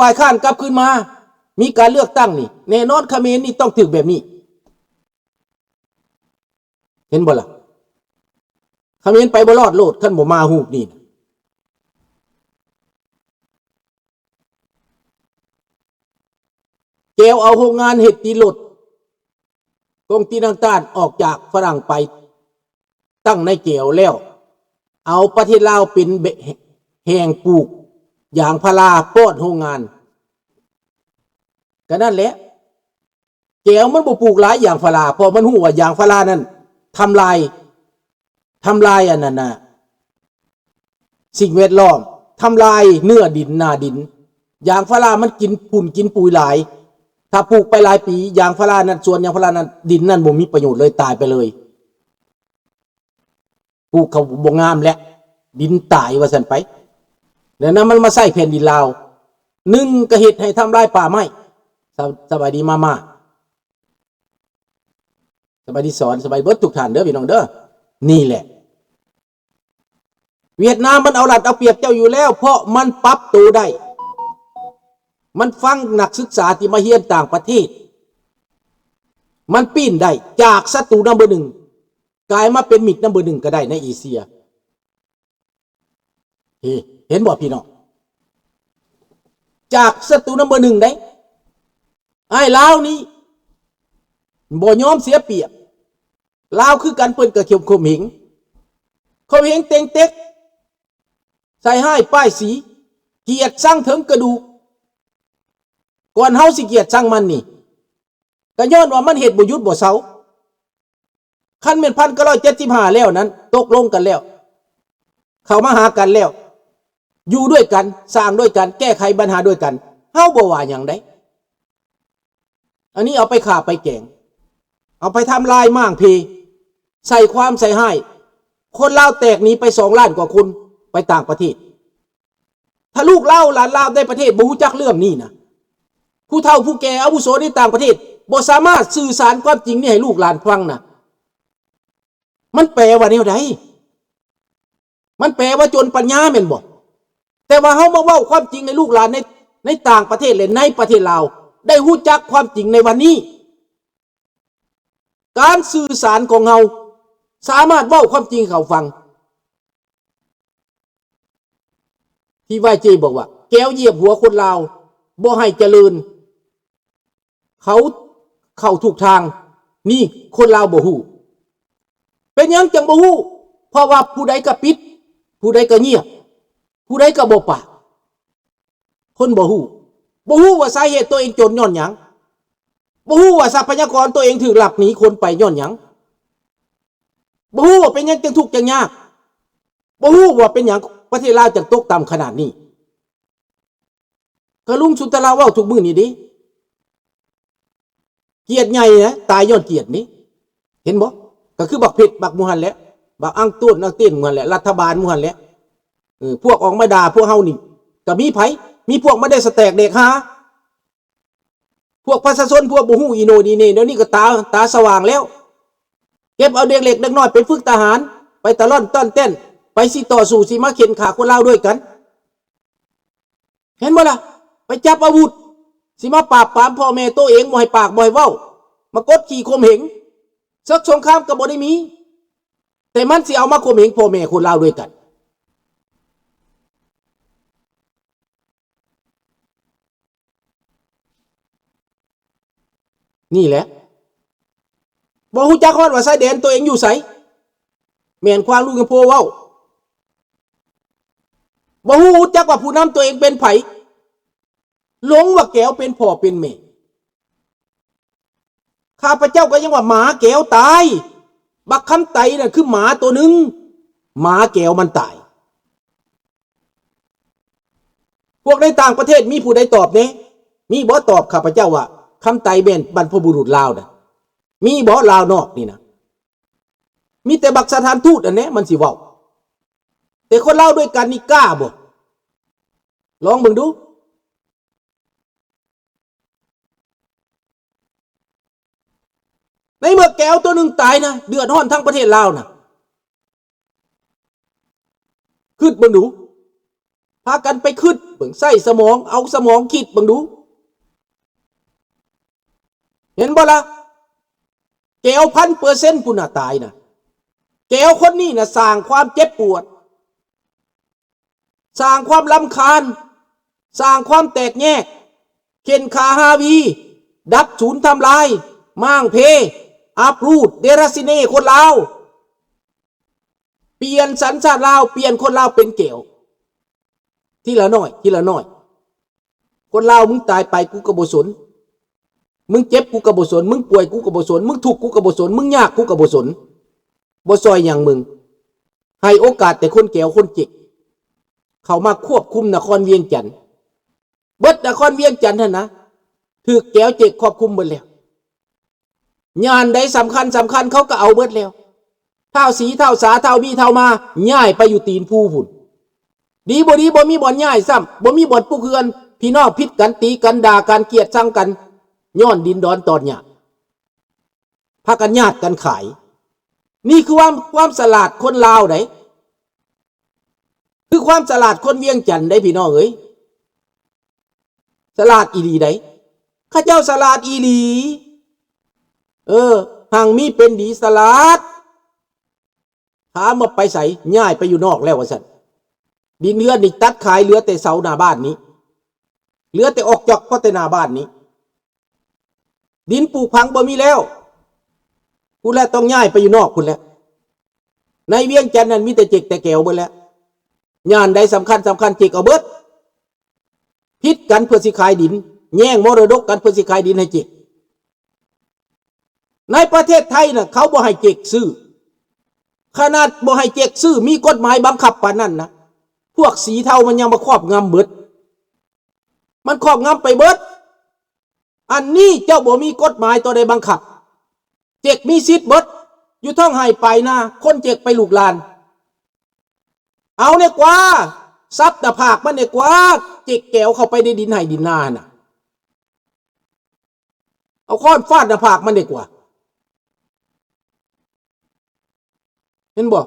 ຝ່າຍຄ້ານກັບຄືນມາ ມີການເລືອກຕັ້ງນີ້ ແນ່ນອນຂະເໝນນີ້ຕ້ອງຖືກແບບນີ້. ເຫັນບໍ່ລະ? ຂະເໝນໄປບໍ່ລອດໂລດ ຄັນບໍ່ມາຮູບນີ້ນະ. ແກວເອົາໂຮງງານເຮັດຕີນລົດ ກົງຕີນ້ຳຕານອອກຈາກຝຣັ່ງໄປຕັ້ງໃນແກວແລ້ວ ເອົາປະເທດລາວເປັນແບ- ແຫ່ງປູກຢາງພາລາປ້ອນໂຮງງານ. ກະນັ້ນແຫຼະ ແກວມັນບໍ່ປູກຫຼາຍຢາງພາລາ ເພາະມັນຮູ້ວ່າຢາງພາລານັ້ນທຳລາຍ ທຳລາຍອັນນັ້ນນະ ສິ່ງແວດລ້ອມ ທຳລາຍເນື້ອດິນໜ້າດິນ. ຢາງພາລາມັນກິນຝຸ່ນກິນປຸຍຫຼາຍ ຖ້າປູກໄປຫຼາຍປີ ຢາງພາລານັ້ນ ສວນຢາງພາລານັ້ນ ດິນນັ້ນບໍ່ມີປະໂຫຍດເລີຍ ຕາຍໄປເລີຍ. ປູກເຂົ້າບໍ່ງາມແຫຼະ ດິນຕາຍວ່າຊັ້ນໄປ. ແລ້ວນຳມັນມາໃຊ້ແຜ່ນດິນລາວ ໜຶ່ງກະເຮັດໃຫ້ທຳລາຍປ່າໄມ້. ສະ- ສະບາຍດີມາມາ ສະບາຍດີສອນ ສະບາຍເບິດທຸກທ່ານເດີພີ່ນ້ອງເດີ. ນີ້ແຫຼະ ຫວຽດນາມມັນເອົາລັດເອົາປຽບເຈົ້າຢູ່ແລ້ວ ເພາະມັນປັບໂຕໄດ້ ມັນຟັງນັກສຶກສາທີ່ມາຮຽນຕ່າງປະເທດ ມັນປີ້ນໄດ້ຈາກສັດຕູນຳເບີໜຶ່ງ ກາຍມາເປັນມິດນຳເບີໜຶ່ງກະໄດ້ໃນເອເຊຍ. ເຫັນບໍ່ພີ່ນ້ອງ? ຈາກສັດຕູນຳເບີໜຶ່ງໄດ໋ ອ້າຍລາວນີ້ບໍ່ຍອມເສຍປຽບ. ລາວຄືກັນ ເພິ່ນກະເຂັ້ມ ຂົ່ມເຫງ ຂົ່ມເຫງເຕັງເຕັກ ໃສ່ຮ້າຍປ້າຍສີ ກຽດຊັງເຖິງກະດູກ. ກ່ອນເຮົາຊິກຽດຊັງມັນນີ້ ກະຍ້ອນວ່າມັນເຮັດບໍ່ຢຸດບໍ່ເຊົາ. ຄັນແມ່ນພັນເກົ້າຮ້ອຍເຈັດສິບຫ້າແລ້ວນັ້ນ ຕົກລົງກັນແລ້ວ ເຂົ້າມາຫາກັນແລ້ວ ຢູ່ດ້ວຍກັນ ສ້າງດ້ວຍກັນ ແກ້ໄຂບັນຫາດ້ວຍກັນ ເຮົາບໍ່ວ່າຫຍັງໃດ໋. ອັນນີ້ເອົາໄປຂ້າໄປແກງ ເອົາໄປທຳລາຍມ້າງເພ ໃສ່ຄວາມໃສ່ຮ້າຍ. ຄົນລາວແຕກໜີໄປສອງລ້ານກວ່າຄົນ ໄປຕ່າງປະເທດ. ຖ້າລູກລາວຫຼານລາວໃນປະເທດບໍ່ຮູ້ຈັກເລື່ອງນີ້ນະ ຜູ້ເຖົ້າຜູ້ແກ່ອາວຸໂສໃນຕ່າງປະເທດ ບໍ່ສາມາດສື່ສານຄວາມຈິງນີ້ໃຫ້ລູກຫຼານຟັງນະ ມັນແປວ່າແນວໃດ? ມັນແປວ່າຈົນປັນຍາແມ່ນບໍ່? ແຕ່ວ່າເຮົາມາເວົ້າຄວາມຈິງໃຫ້ລູກຫຼານໃນ ໃນຕ່າງປະເທດ ແລະ ໃນປະເທດລາວ ໄດ້ຮູ້ຈັກຄວາມຈິງໃນວັນນີ້. ການສື່ສານຂອງເຮົາສາມາດເວົ້າຄວາມຈິງໃຫ້ເຂົາຟັງ. ທີ່ ວາຍ ເຈ ບອກວ່າ ແກວຢຽບຫົວຄົນລາວ ບໍ່ໃຫ້ຈະເລີນ ເຂົາເຂົ້າທຸກທາງ ນີ້ຄົນລາວບໍ່ຮູ້. ເປັນຫຍັງຈັ່ງບໍ່ຮູ້? ເພາະວ່າຜູ້ໃດກະປິດ ຜູ້ໃດກະງຽບ ຜູ້ໃດກະບໍ່ປາກ. ຄົນບໍ່ຮູ້ ບໍ່ຮູ້ວ່າສາເຫດໂຕເອງຈົນຍ້ອນຫຍັງ ບໍ່ຮູ້ວ່າຊັບພະຍາກອນໂຕເອງຖືກລັກໜີຄົນໄປຍ້ອນຫຍັງ ບໍ່ຮູ້ວ່າເປັນຫຍັງຈຶ່ງທຸກຈຶ່ງຍາກ ບໍ່ຮູ້ວ່າເປັນຫຍັງປະເທດລາວຈັ່ງຕົກຕ່ຳຂະໜາດນີ້. ກະລຸງສຸນທະລາເວົ້າທຸກມື້ນີ້ເດ້ ກຽດໃຫຍ່ນະ ຕາຍຍ້ອນກຽດນີ້ ເຫັນບໍ່? ກະຄືບັກເພັດບັກໝູ່ຫັ້ນແຫຼະ ບັກອັງໂຕນອັງເຕນໝູ່ຫັ້ນແຫຼະ ລັດຖະບານໝູ່ຫັ້ນແຫຼະ. ເອີ ພວກອອກມາດ່າພວກເຮົານີ້ ກະມີໃຜ? ມີພວກມາໄດ້ສະແຕກແດກຫາ ພວກປະຊາຊົນ ພວກບໍ່ຮູ້ອີໂໜ່ອີເໜ່ ດຽວນີ້ກະຕາ ຕາສະຫວ່າງແລ້ວ ເກັບເອົາເດັກເລັກເດັກນ້ອຍໄປຝຶກທະຫານ ໄປຕະລ່ອນຕ້ອນແຕ້ນ ໄປຊິຕໍ່ສູ້ ຊິມາເຂັນຂ້າຄົນລາວດ້ວຍກັນ. ເຫັນບໍ່ລະ? ໄປຈັບອາວຸດ ຊິມາປາບປາມພໍ່ແມ່ໂຕເອງ ບໍ່ໃຫ້ປາກບໍ່ໃຫ້ເວົ້າ ມາກົດຂີ່ຂົ່ມເຫງ. ເສິກສົງຄາມກະບໍ່ໄດ້ມີ ແຕ່ມັນຊິເອົາມາຂົ່ມເຫງພໍ່ແມ່ຄົນລາວດ້ວຍກັນ. ນີ້ແຫຼະ ບໍ່ຮູ້ຈັກຮອດວ່າຊາຍແດນໂຕເອງຢູ່ໃສ. ແມ່ນຄວາມລູກຍາໂພເວົ້າ ບໍ່ຮູ້ຈັກວ່າຜູ້ນຳໂຕເອງເປັນໃຜ. ຫຼົງວ່າແກວເປັນພໍ່ເປັນແມ່. ຂ້າພະເຈົ້າກະຍັງວ່າໝາແກວຕາຍ. ບັກຄຳໄຕນັ້ນຄືໝາໂຕໜຶ່ງ. ໝາແກວມັນຕາຍ. ພວກໃນຕ່າງປະເທດມີຜູ້ໃດຕອບແດ່? ມີບໍ່ຕອບຂ້າພະເຈົ້າວ່າຄຳໄຕແມ່ນບັນພະບຸລຸດລາວນະ? ມີບໍ່ລາວນອກນີ້ນະ? ມີແຕ່ບັກສະຖານທູດຫັ້ນແຫຼະມັນຊິເວົ້າ. ແຕ່ຄົນລາວດ້ວຍກັນນີ້ກ້າບໍ່? ລອງເບິ່ງດູ. ໃນເມື່ອແກວໂຕໜຶ່ງຕາຍນະ ເດືອດຮ້ອນທັງປະເທດລາວນະ. ຄິດເບິ່ງດູ. ພາກັນໄປຄິດເບິ່ງ ໃຊ້ສະໝອງ ເອົາສະໝອງຄິດເບິ່ງດູ ເຫັນບໍ່ລະ? ແກວພັນເປີເຊັນພຸ້ນນະຕາຍນະ. ແກວຄົນນີ້ນະສ້າງຄວາມເຈັບປວດ ສ້າງຄວາມລຳຄານ ສ້າງຄວາມແຕກແຍກ ເຂັ່ນຂ້າຮາວີ ດັບສູນທຳລາຍ ມ້າງເພ ອັບຮູດ ເດລາຊິເນຄົນລາວ ປ່ຽນສັນຊາດລາວ ປ່ຽນຄົນລາວເປັນແກວ ທີລະໜ້ອຍ ທີລະໜ້ອຍ. ຄົນລາວ ມຶງຕາຍໄປກູກໍບໍ່ສົນ ມຶງເຈັບກູກໍບໍ່ສົນ ມຶງປ່ວຍກູກໍບໍ່ສົນ ມຶງທຸກກູກໍບໍ່ສົນ ມຶງຍາກກູກໍບໍ່ສົນ ບໍ່ຊ່ອຍຫຍັງມຶງ. ໃຫ້ໂອກາດແຕ່ຄົນແກວຄົນເຈັກ ເຂົ້າມາຄວບຄຸມນະຄອນວຽງຈັນ ເບິດນະຄອນວຽງຈັນຫັ້ນນະ ຖືກແກວເຈັກຄວບຄຸມເບິດແລ້ວ. ຍານໃດສຳຄັນ ສຳຄັນເຂົາກໍເອົາເບິດແລ້ວ. ທ້າວສີ ທ້າວສາ ທ້າວມີ ທ້າວມາ ຍ້າຍໄປຢູ່ຕີນພູພຸ້ນ. ດີບໍ່ດີ ບໍ່ມີບ່ອນຍ້າຍຊ້ຳ ບໍ່ມີບ່ອນປຸກເຮືອນ. ພີ່ນ້ອງຜິດກັນ ຕີກັນ ດ່າກັນ ກຽດຊັງກັນ ຍ້ອນດິນດອນຕອນຫຍ້າ ພາກັນຍາດກັນຂາຍ. ນີ້ຄືຄວາມ ຄວາມສະຫຼາດຄົນລາວໃດ໋ ຄືຄວາມສະຫຼາດຄົນວຽງຈັນໃດ໋ ພີ່ນ້ອງເອີຍ. ສະຫຼາດອີ່ຫຼີໃດ໋ ເຂົາເຈົ້າສະຫຼາດອີ່ຫຼີ. ເອີ ຮັ່ງມີເປັນດີ ສະຫຼາດ. ຖາມວ່າໄປໃສ? ຍ້າຍໄປຢູ່ນອກແລ້ວວ່າຊັ້ນ. ດິນເຮືອນນີ້ຕັດຂາຍ ເຫຼືອແຕ່ເສົາໜ້າບ້ານນີ້ ເຫຼືອແຕ່ອອກຈອກພໍແຕ່ໜ້າບ້ານນີ້. ດິນປູກຝັງບໍ່ມີແລ້ວ ພຸ້ນແຫຼະ ຕ້ອງຍ້າຍໄປຢູ່ນອກພຸ້ນແຫຼະ. ໃນວຽງຈັນນັ້ນມີແຕ່ເຈັກແຕ່ແກວເບິດແຫຼະ. ຍານໃດສຳຄັນ ສຳຄັນ ເຈັກເອົາເບິດ. ຜິດກັນເພື່ອຊິຂາຍດິນ ແຍ່ງມໍລະດົກກັນເພື່ອຊິຂາຍດິນໃຫ້ເຈັກ. ໃນປະເທດໄທນະ ເຂົາບໍ່ໃຫ້ເຈັກຊື້ ຂະໜາດບໍ່ໃຫ້ເຈັກຊື້ ມີກົດໝາຍບັງຄັບປານນັ້ນນະ ພວກສີເທົາມັນຍັງມາຄອບງຳເບິດ ມັນຄອບງຳໄປເບິດ. ອັນນີ້ເຈົ້າບໍ່ມີກົດໝາຍຕົວໃດບັງຄັບ ເຈັກມີສິດເບິດ ຢູ່ທ້ອງໄຮ່ປາຍນາ ຄົນເຈັກໄປລູກຫຼານ. ເອົາແດ່ກວ່າ ສັບໜ້າຜາກມັນແດ່ກວ່າ ເຈັກແກວເຂົ້າໄປໃນດິນໄຮ່ດິນນາຫັ້ນນະ ເອົາຄ້ອນຟາດໜ້າຜາກມັນແດ່ກວ່າ. ເຫັນບໍ່?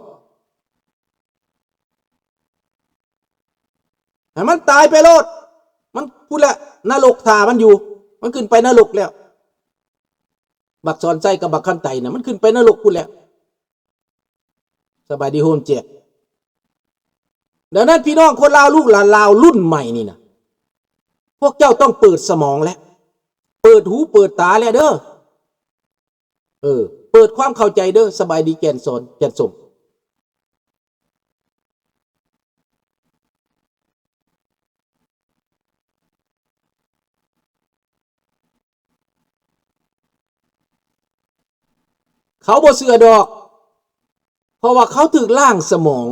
ໃຫ້ມັນຕາຍໄປໂລດ ມັນພຸ້ນແຫຼະ ນະລົກຖ້າມັນຢູ່ ມັນຂຶ້ນໄປນະລົກແລ້ວ. ບັກສອນໄຊກັບບັກຄຳໄຕນະ ມັນຂຶ້ນໄປນະລົກພຸ້ນແລ້ວ. ສະບາຍດີໂຮມແຈກ. ດັ່ງນັ້ນ ພີ່ນ້ອງຄົນລາວ ລູກຫຼານລາວລຸ້ນໃໝ່ນີ້ນະ ພວກເຈົ້າຕ້ອງເປີດສະໝອງແລະ ເປີດຫູເປີດຕາແລະເດີ. ເອີ ເປີດຄວາມເຂົ້າໃຈເດີ. ສະບາຍດີແກ່ນສອນ ແກ່ນສົມ. ເຂົາບໍ່ເຊື່ອດອກ ເພາະວ່າເຂົາຖືກລ້າງສະໝອງ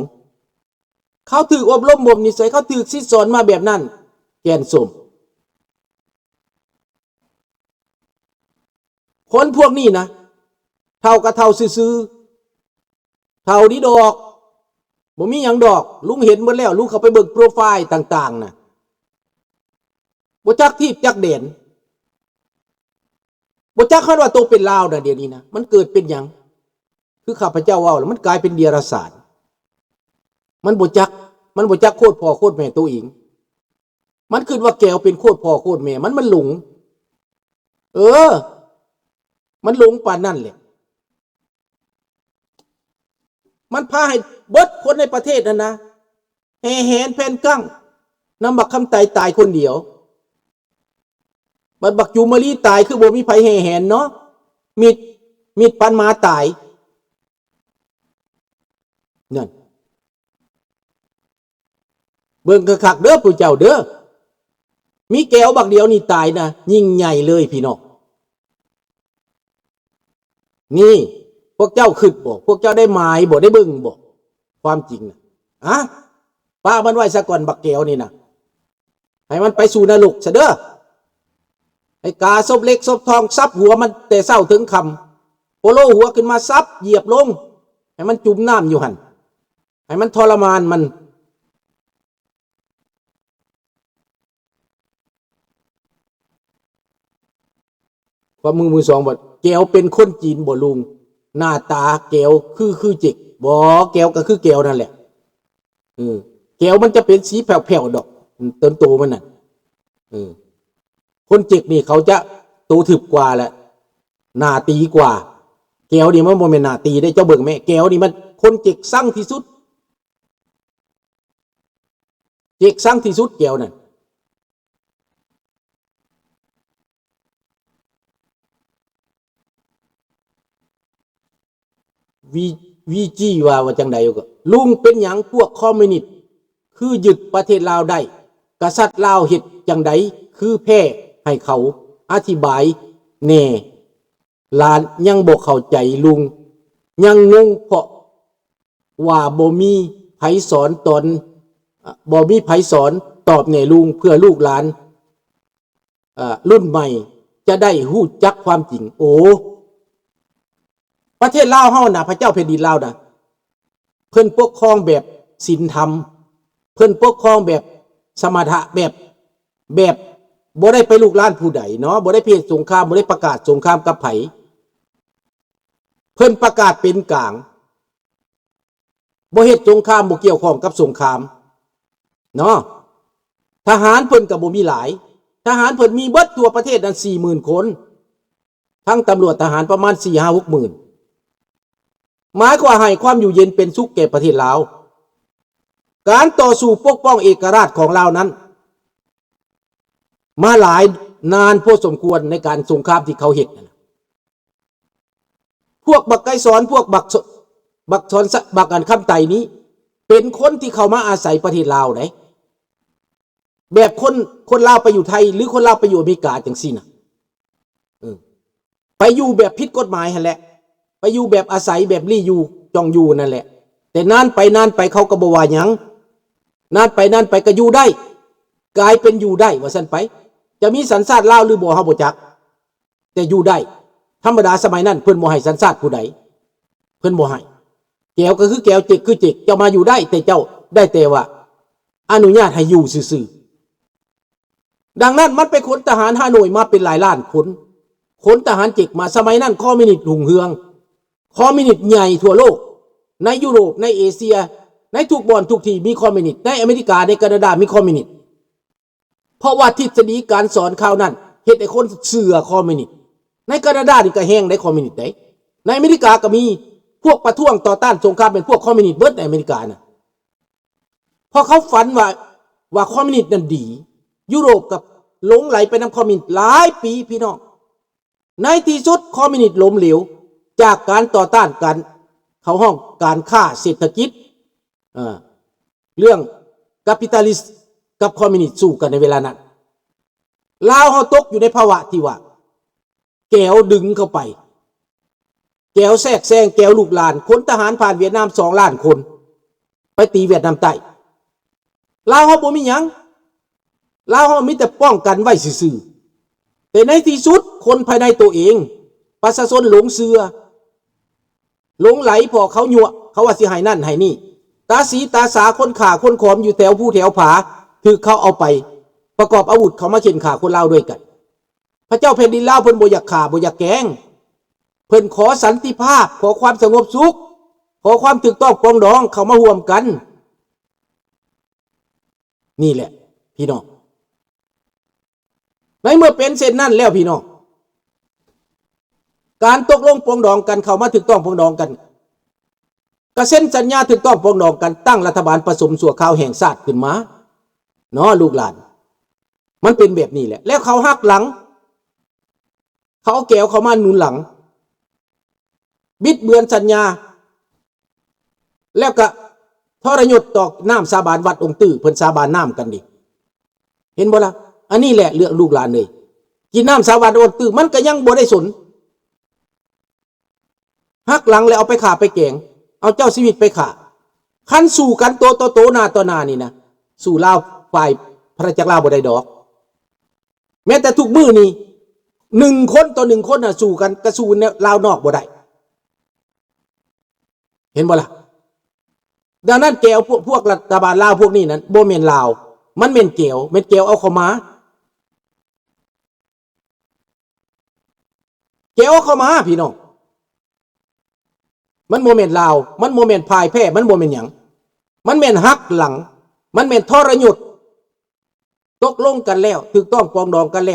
ເຂົາຖືກອົບຮົມບົ່ມນິໄສ ເຂົາຖືກສິດສອນມາແບບນັ້ນ. ແກ່ນສົມ. ຄົນພວກນີ້ນະ ເຖົ້າກໍເຖົ້າຊື່ໆ ເຖົ້າດີດອກ ບໍ່ມີຫຍັງດອກ. ລຸງເຫັນໝົດແລ້ວ ລຸງເຂົ້າໄປເບິ່ງໂປຣໄຟລ໌ຕ່າງໆນະ ບໍ່ຈັກທີບຈັກແດນ ບໍ່ຈັກຄັນວ່າໂຕເປັນລາວນະ. ດຽວນີ້ນະ ມັນເກີດເປັນຫຍັງ? ຄືຂ້າພະເຈົ້າເວົ້າລະ ມັນກາຍເປັນເດຍລະສານ. ມັນບໍ່ຈັກ ມັນບໍ່ຈັກໂຄດພໍ່ໂຄດແມ່ໂຕເອງ. ມັນຄິດວ່າແກວເປັນໂຄດພໍ່ໂຄດແມ່ມັນ ມັນຫຼົງ. ເອີ ມັນຫຼົງປານນັ້ນແຫຼະ. ມັນພາໃຫ້ເບິດຄົນໃນປະເທດນັ້ນນະ ແຫ່ແຫນແຜ່ນກັ້ງນຳບັກຄຳໄຕຕາຍຄົນດຽວ. ບັດບັກຈູມມະລີຕາຍ ຄືບໍ່ມີໃຜແຫ່ແຫນເນາະ. ມິດ ມິດປັນໝາຕາຍ. ນັ້ນ ເບິ່ງຄັກໆເດີຜູ້ເຈົ້າເດີ. ມີແກວບັກດຽວນີ້ຕາຍນະ ຍິ່ງໃຫຍ່ເລີຍພີ່ນ້ອງ. ນີ້ ພວກເຈົ້າຄິດບໍ່? ພວກເຈົ້າໄດ້ໝາຍບໍ່? ໄດ້ເບິ່ງບໍ່? ຄວາມຈິງນະ ອະ ປະມັນໄວ້ສາກ່ອນ ບັກແກວນີ້ນະ. ໃຫ້ມັນໄປສູ່ນະລົກຊະເດີ. ໃຫ້ກາສົບເຫຼັກສົບທອງ ສັບຫົວມັນແຕ່ເຊົ້າເຖິງຄ່ຳ ໂປໂລຫົວຂຶ້ນມາສັບ ຢຽບລົງ ໃຫ້ມັນຈຸ່ມນ້ຳຢູ່ຫັ້ນ ໃຫ້ມັນທໍລະມານມັນ. ຄວາມຮູ້ມື້ສອງ ບອກ ແກວເປັນຄົນຈີນບໍ່ລຸງ? ໜ້າຕາແກວຄື ຄືເຈັກ? ບໍ່ ແກວກໍຄືແກວນັ້ນແຫຼະ. ເອີ ແກວມັນຈະເປັນສີແຜ່ວໆດອກ ຕົນໂຕມັນນະ. ເອີ ຄົນເຈັກນີ້ເຂົາຈະໂຕທຶບກວ່າ ແລະ ໜ້າຕີກວ່າ. ແກວນີ້ມັນບໍ່ແມ່ນໜ້າຕີເດ້. ເຈົ້າເບິ່ງແມ້ ແກວນີ້ມັນ ຄົນເຈັກຊັງທີ່ສຸດ ເຈັກຊັງທີ່ສຸດແກວນັ້ນ. ວີ ວີຈີ ວ່າ ວ່າຈັ່ງໃດກໍ ລຸງ ເປັນຫຍັງພວກຄອມມິວນິດຄືຍຶດປະເທດລາວໄດ້? ກະສັດລາວເຮັດຈັ່ງໃດຄືແພ້ໃຫ້ເຂົາ? ອະທິບາຍແດ່. ຫຼານຍັງບໍ່ເຂົ້າໃຈລຸງ, ຍັງງົງເພາະວ່າບໍ່ມີໃຜສອນຕອນ ອາ ບໍ່ມີໃຜສອນ. ຕອບແດ່ລຸງ ເພື່ອລູກຫຼານ ເອີ ລຸ້ນໃໝ່ຈະໄດ້ຮູ້ຈັກຄວາມຈິງ. ໂອ້ ປະເທດລາວເຮົານະ ພະເຈົ້າແຜ່ນດິນລາວນະ ເພິ່ນປົກຄອງແບບສິນທຳ, ເພິ່ນປົກຄອງແບບສະມະຖະ ແບບ ແບບບໍ່ໄດ້ໄປລຸກລານຜູ້ໃດເນາະ, ບໍ່ໄດ້ໄປເຮັດສົງຄາມ, ບໍ່ໄດ້ປະກາດສົງຄາມກັບໃຜ. ເພິ່ນປະກາດເປັນກາງ, ບໍ່ເຮັດສົງຄາມ, ບໍ່ກ່ຽວຂ້ອງກັບສົງຄາມເນາະ. ທະຫານເພິ່ນກໍບໍ່ມີຫຼາຍ, ທະຫານເພິ່ນມີເບິດທົ່ວປະເທດນັ້ນສີ່ໝື່ນຄົນ. ທັງຕຳຫຼວດທະຫານປະມານສີ່ຫ້າຫົກໝື່ນ, ໝາຍຄວາມວ່າໃຫ້ຄວາມຢູ່ເຢັນເປັນສຸກແກ່ປະເທດລາວ. ການຕໍ່ສູ້ປົກປ້ອງເອກະລາດຂອງລາວນັ້ນ ມາຫຼາຍນານພໍສົມຄວນໃນການສົງຄາມທີ່ເຂົາເຮັດນັ້ນ. ພວກບັກໄກສອນ, ພວກບັກ ບັກສອນ ບັກອັນຄຳໄຕນີ້ ເປັນຄົນທີ່ເຂົ້າມາອາໄສປະເທດລາວໃດ. ແບບຄົນ ຄົນລາວໄປຢູ່ໄທ ຫຼື ຄົນລາວໄປຢູ່ອາເມລິກາຈັ່ງຊີ້ນະ. ເອີ ໄປຢູ່ແບບຜິດກົດໝາຍຫັ້ນແຫຼະ, ໄປຢູ່ແບບອາໄສແບບລີ້ຢູ່ ຈອງຢູ່ນັ້ນແຫຼະ. ແຕ່ນານໄປນານໄປເຂົາກໍບໍ່ວ່າຫຍັງ, ນານໄປນານໄປກໍຢູ່ໄດ້, ກາຍເປັນຢູ່ໄດ້ວ່າຊັ້ນໄປ. ຈະມີສັນຊາດລາວຫຼືບໍ່ເຮົາບໍ່ຈັກ, ແຕ່ຢູ່ໄດ້. ທຳມະດາສະໄໝນັ້ນເພິ່ນບໍ່ໃຫ້ສັນຊາດຜູ້ໃດ, ເພິ່ນບໍ່ໃຫ້. ແກວກໍຄືແກວ, ເຈັກຄືເຈັກ, ເຈົ້າມາຢູ່ໄດ້, ແຕ່ເຈົ້າໄດ້ແຕ່ວ່າອະນຸຍາດໃຫ້ຢູ່ຊື່ໆ. ດັ່ງນັ້ນມັນໄປຂົນທະຫານຮ່າໂນ້ຍມາເປັນຫຼາຍລ້ານຄົນ, ຂົນທະຫານເຈັກມາ. ສະໄໝນັ້ນຄອມມິວນິດຮຸ່ງເຮືອງ, ຄອມມິວນິດໃຫຍ່ທົ່ວໂລກ, ໃນຢູໂຣບ, ໃນເອເຊຍ, ໃນທຸກບ່ອນທຸກທີ່ມີຄອມມິວນິດ, ໃນອາເມລິກາ, ໃນການາດາມີຄອມມິວນິດ. ເພາະວ່າທິດສະດີການສອນຄາວນັ້ນເຮັດໃຫ້ຄົນເຊື່ອຄອມມິວນິດ. ໃນການາດານີ້ກໍແຮງໃດຄອມມິວນິດໃດ, ໃນອາເມລິກາກໍມີ. ພວກປະທ້ວງຕໍ່ຕ້ານສົງຄາມເປັນພວກຄອມມິວນິດເບິດໃນອາເມລິການະ. ເພາະເຂົາຝັນວ່າ ວ່າຄອມມິວນິດນັ້ນດີ. ຢູໂຣບກໍຫຼົງໄຫຼໄປນຳຄອມມິວນິດຫຼາຍປີພີ່ນ້ອງ. ໃນທີ່ສຸດຄອມມິວນິດລົ້ມເຫຼວ ຈາກການຕໍ່ຕ້ານການ ເຂົາຮ້ອງການຄ້າເສດຖະກິດ, ເອີ ເລື່ອງກາປິຕາລິດກັບຄອມມິວນິດສູ້ກັນໃນເວລານັ້ນ. ລາວເຮົາຕົກຢູ່ໃນພາວະທີ່ວ່າ ແກວດຶງເຂົ້າໄປ, ແກວແຊກແຊງ, ແກວລຸກລານ, ຂົນທະຫານຜ່ານຫວຽດນາມສອງລ້ານຄົນ ໄປຕີຫວຽດນາມໃຕ້. ລາວເຮົາບໍ່ມີຫຍັງ, ລາວເຮົາມີແຕ່ປ້ອງກັນໄວ້ຊື່ໆ. ແຕ່ໃນທີ່ສຸດຄົນພາຍໃນໂຕເອງ, ປະຊາຊົນຫຼົງເຊື່ອ, ຫຼົງໄຫຼ ເພາະເຂົາຍົວະ, ເຂົາວ່າຊິໃຫ້ນັ້ນໃຫ້ນີ້. ຕາສີຕາສາ, ຄົນຂ້າຄົນຂອມຢູ່ແຖວພູແຖວຜາ ຖືກເຂົາເອົາໄປປະກອບອາວຸດເຂົ້າມາເຂັ່ນຂ້າຄົນລາວດ້ວຍກັນ. ພະເຈົ້າແຜ່ນດິນລາວເພິ່ນບໍ່ຢາກຂ້າ ບໍ່ຢາກແກງ, ເພິ່ນຂໍສັນຕິພາບ, ຂໍຄວາມສະຫງົບສຸກ, ຂໍຄວາມຖືກຕ້ອງປອງດອງເຂົ້າມາຮ່ວມກັນ. ນີ້ແຫຼະພີ່ນ້ອງ, ໃນເມື່ອເປັນເຊັ່ນນັ້ນແລ້ວພີ່ນ້ອງ, ການຕົກລົງປອງດອງກັນ, ເຂົ້າມາຖືກຕ້ອງປອງດອງກັນ, ກະເຊັນສັນຍາຖືກຕ້ອງປອງດອງກັນ, ຕັ້ງລັດຖະບານປະສົມຊົ່ວຄາວແຫ່ງຊາດຂຶ້ນມາເນາະ ລູກຫຼານ. ມັນເປັນແບບນີ້ແຫຼະ. ແລ້ວເຂົາຫັກຫຼັງ, ເຂົາເອົາແກວເຂົ້າມາໜູນຫຼັງ, ບິດເບືອນສັນຍາ, ແລ້ວກະທໍລະຍົດຕໍ່ນ້ຳສາບານວັດອົງຕື້, ເພິ່ນສາບານນ້ຳກັນເດ. ເຫັນບໍ່ລະ? ອັນນີ້ແຫຼະເລື່ອງລູກຫຼານເອີຍ, ກິນນ້ຳສາບານອົງຕື້ ມັນກະຍັງບໍ່ໄດ້ສົນ. ຫັກຫຼັງແລ້ວເອົາໄປຂ້າໄປແກງ, ເອົາເຈົ້າຊີວິດໄປຂ້າ. ຄັນສູ້ກັນໂຕຕໍ່ໂຕໜ້າຕໍ່ໜ້ານີ້ນະ, ສູ້ລາວ ຝ່າຍອານາຈັກລາວບໍ່ໄດ້ດອກ. ແມ້ແຕ່ທຸກມື້ນີ້ ໜຶ່ງຄົນຕໍ່ໜຶ່ງຄົນນະ ສູ້ກັນ, ກະສູ້ແນວລາວນອກບໍ່ໄດ້. ເຫັນບໍ່ລະ? ດັ່ງນັ້ນແກວພວກ, ພວກລັດຖະບານລາວພວກນີ້ນັ້ນ ບໍ່ແມ່ນລາວ, ມັນແມ່ນແກວ, ແມ່ນແກວເອົາເຂົ້າມາ. ແກວເອົາເຂົ້າມາພີ່ນ້ອງ. ມັນບໍ່ແມ່ນລາວ, ມັນບໍ່ແມ່ນພ່າຍແພ້, ມັນບໍ່ແມ່ນຫຍັງ, ມັນແມ່ນຫັກຫຼັງ, ມັນແມ່ນທໍຣະຍຸດ. ຕົກລົງກັນແລ້ວ ຖືກຕ້ອງປອງດອງກັນແລ້ວ